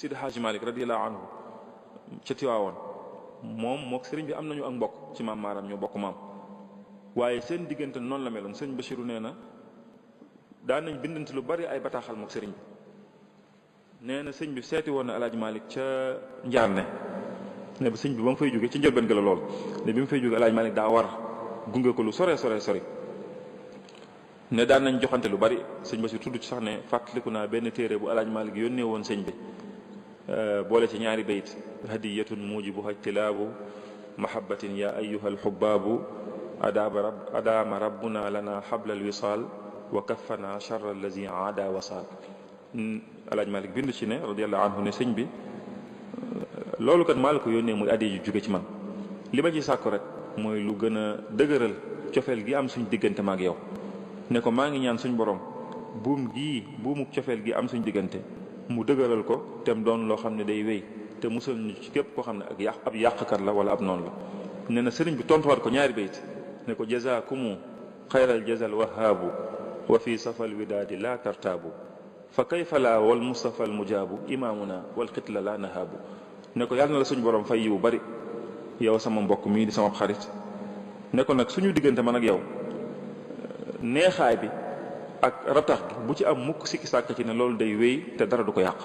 Sidi Hadji Malick radiyallahu anhu ca Tiwaawoon moom mook sëriñ bi am nañu ak mbokk ci maam maaram ñoo bokk maam waaye seen diggante noonu la meloon sëñ Bachirou nee na daan nañ bindante lu bari ay bataaxal mook sëriñ bi nee na sëñ bi seeti woon na Alaaji Malick ca Njaarne ne ba sëñ bi ba mu fay jóge ci njëlbeen ga la lool ne bi mu fay jóge Alaaji Malick daa war gunge ko lu sore ne daan nañ joxante lu bari sëñ Bachirou tudd ci sax ne fàttaliku naa benn téere bu Alaaji Malick yónnee woon sëñ bi boole ci ñaari bayit hadiyatun mujibuha ijtilaabu mahabbatin ya ayyuha alxubaabu adaama rabbuna lana xabla alwisaal wa kaffana charra allazi aada wasaal Alaaji Malick bindu ci ne radiallahu anhu ne sëñ bi loolu kat maa la ko yónnee muy addi ju jóge ci man li ma ci sàkku rek mooy lu gën a dëgëral cofeel gi am suñ diggante maag yow ne ko maa ngi ñaan suñ borom buumu cofeel gi am suñ diggante mu dëgëral ko te mu doon loo xam ne day wéy te musal ñu ci képp koo xam ne ab yàqkat la wala ab noonu la nee na sëriñ bi tontuwaat ko ñaari bayt ne ko jazaakumu xayral jazal wahaabu wa fi safal widaadi la tartaabu fa kayfa la wal mustafa al mujaabu imaamuna wal xitla la nahaabu ne ko yàlla na la suñu borom fay yiwu bari yow sama mbokk mii di sama xarit ne ko nag suñu diggante man ak yow neexaay bi ak ratax gi bu ci am mukk sikki sàkk ci ne loolu day wéy te dara du ko yàq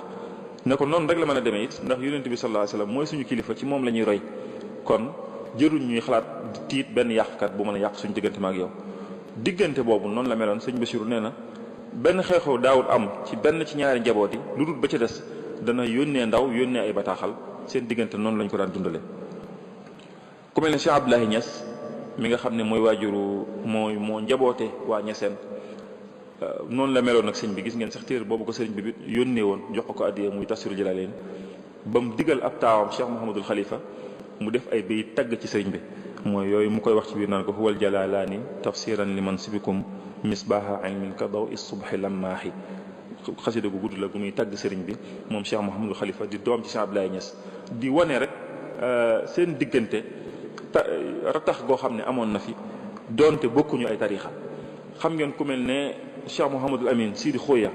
ne ko noonu rek la mën a demee it ndax yonent bi sallallahu alayhi wasallam mooy suñu kilifa ci moom la ñuy roy kon jëruñ ñuy xalaat tiit benn yàqkat bu mën a yàq suñu diggante ma ak yow diggante boobu noonu la meloon sëñ Bachirou nee na benn xew-xew daawul am ci benn ci ñaari njaboot yi lu dul ba ca des dana yónnee ndaw yónnee ay bataaxal seen diggante noonu lañ ko daan dundale ku mel ne Cheikh Abdoulaye Niass mi nga xam ne mooy waajuru moo njaboote waa Niassène noonu la meloon nag sëñ bi gis ngeen sax téere boobu ko sëriñ bi yónnee woon jox ko addiya muy Tafsirul Jalalayn ba mu digal ab taawam Cheikh Mouhamadul Khalifa mu def ay bayit tagg ci sëriñ bi mooy yooyu mu koy wax ci biir naan ko huwal jalalaani tafsiran li mansibikum misbaha ilmin ka daw is subhi lammaahi xasida gu gudd la gu muy tagg sëriñ bi moom Cheikh Mouhamadul Khalifa di doom ci Cheikh Abdoulaye Niass di wane rek seen diggante ratax goo xam ne amoon na fi doonte bokkuñu ay tarixa xam ngeen ku mel ne Cheikh Mouhamadul Amin Sidi Khoya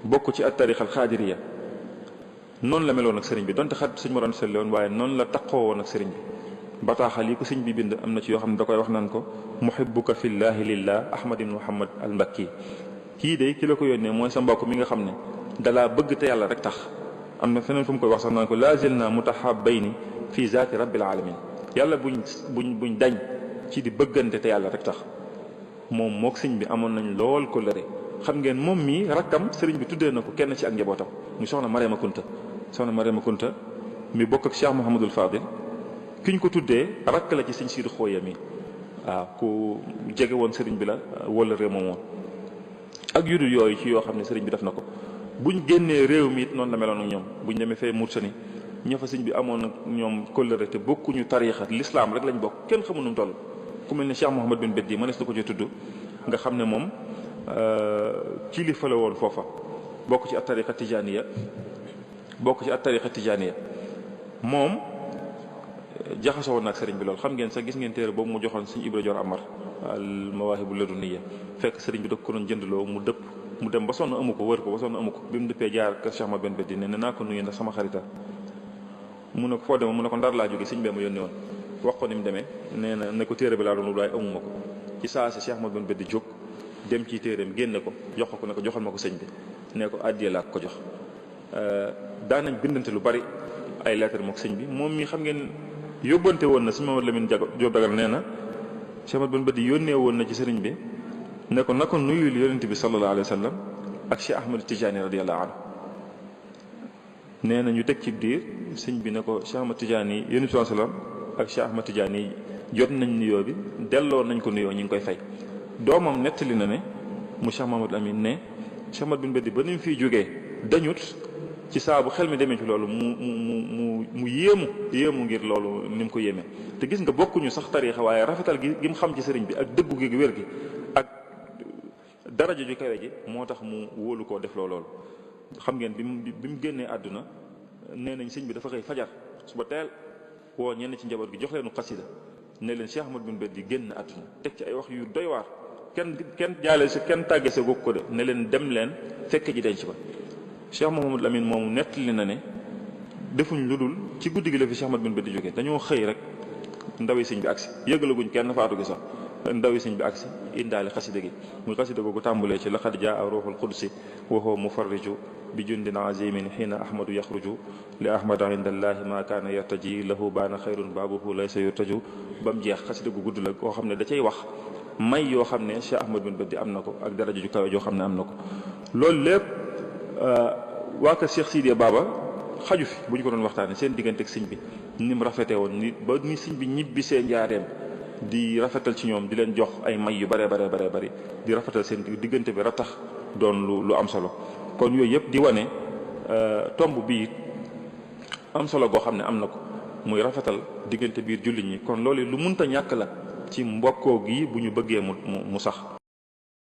bokk ci at tarixa al xaadiriya noonu la meloon ak sëriñ bi donte xat sëñ Mor Anta Sali woon waaye noonu la taqoo woon ak sëriñ bi bataaxal yi ko sëñ bi bind am na ci yoo xam ne da koy wax naan ko muhibbuka fillahi lillah Ahmad ibn Muhammad al Mbakki kii de ki la ko yónnee mooy sa mbokk mi nga xam ne dalaa bëgg te yàlla rek tax am na feneen fu mu koy wax sax naan ko laazilna mutahabbayni fi zaati rabbil alamin yàlla buñ dañ ci di bëggante te yàlla rek tax moom mook sëñ bi amoon nañ lool ko lëre xam ngeen moom mii rakkam sëriñ bi tuddee na ko kenn ci ak njabootam muy soxna Mariama Kunta mi bokk ak Cheikh Mouhamadul Fadil ki ñu ko tuddee rakk la ci sëñ Sidi Xooya mi waaw ku jege woon sëriñ bi la wala réew moom woon ak yudul yooyu ci yoo xam ne sëriñ bi def na ko buñ génnee réew mi it noonu la meloon ak ñoom buñ demee fee Mauritanie ña fa sëñ bi amoon ak ñoom kóllëre te bokkuñu tariixa l'islam rek lañ bokk kenn xamul nu mu toll ku mel ne Cheikh Mouhamad bin Beddi mënees na ko ci tudd nga xam ne moom kilifa la woon foofa bokk ci at tariixa tijaaniya moom jaxasoo woon ak sëriñ bi lool xam ngeen sax gis ngeen téere boobu mu joxoon sëñ Ibra Joor Amar al mawaahibu ladunniya fekk sëriñ bi da ko doon jëndloo mu dëpp mu dem ba sonn amu ko wër ko ba sonn amu ko bi mu dëppee jaar kër Cheikh Mouhamad bin Beddi ne naa ko nuyu ndax sama xarita mu ne ko foo demee mu ne ko Ndar laa jóge sëñ bee ma yónni woon wax ko ni mu demee nee na ne ko téere bi laa doon waaye amuma ko ci saa si Cheikh Mouhamad bin Beddi jóg dem ci téereem génne ko jox ko ne ko joxal ma ko sëñ bi ne ko addiya laa ko jox daanañ bindante lu bari ay lettre mook sëñ bi moom mi xam ngeen yóbbante woon na sëñ Mamadou Lamine Diop Dagal nee na Cheikh Mouhamad bin Beddi yónnee woon na ci sëriñ bi ne ko na ko nuyul yonent bi sallallahu alayhi wa sallam ak Cheikh Ahmad Tidiane radiyallahu anhu nee na ñu teg ci diir sëñ bi ne ko Cheikh Ahmad Tidiane yonent bi sallallahu alayhi wa sallam ak Cheikh Ahmad Tidiane jot nañ nuyoo bi delloo nañ ko nuyoo ñu ngi koy fay doomam nettali na ne mu Cheikh Mamadou Amine ne Cheikh Ahmad bin Beddi ba ni mu fiy jógee dañut ci saa bu xel mi demee ci loolu mu yéemu ngir loolu ni mu ko yéemee te gis nga bokkuñu sax tariixa waaye rafetal gi mu xam ci sëriñ bi ak dëggu gi wér gi ak daraja ju kawe ji moo tax mu wóolu koo def loolu xam ngeen bi mu génnee àdduna nee nañ sëñ bi dafa xëy fajar suba teel woo ñenn ci njaboot gi jox leenu xasida ne leen Cheikh Ahmad bin Beddi génn àdduna teg ci ay wax yu doy waar kenn jaale si kenn tàggase goog ko de ne leen dem leen fekk ji denc ba Cheikh Mouhamadou Lamine moomu nettali na ne defuñ lu dul ci guddi gi la fi Cheikh Ahmad bin Badi jógee dañoo xëy rek ndawi sëñ bi agsi yëgalaguñ kenn faatu gi sax ndawi sëñ bi agsi indaale xasida gi muy xasida googu tàmbulee ci laqad jaa ruuxul qudsi wa huwa mufarriju bi jundin azimin xiina ahmadu yaxruju li ahmada inda allahi ma kaana yartaji lahu baana xayrun baabuhu laysa yurtaju ba mu jeex xasida gu gudd la koo xam ne da cay wax may yoo xam ne Cheikh Ahmad bin Badi am na ko ak daraja ju kawe joo xam ne am na ko loolu lépp waa kër Cheikh Sidiya Baba xaju fi bu ñu ko doon waxtaanee seen diggante ak sëñ bi ni mu rafetee woon ni ba ni sëñ bi ñibbi seen njaareem di rafetal ci ñoom di leen jox ay may yu bare bari di rafetal seen diggante bi ratax doon lu am solo kon yooyu yëpp di wane tomb bii am solo goo xam ne am na ko muy rafetal diggante biir jullit ñi kon loolu lu munta ñàkk la ci mbokkoo gi bu ñu bëggee mu sax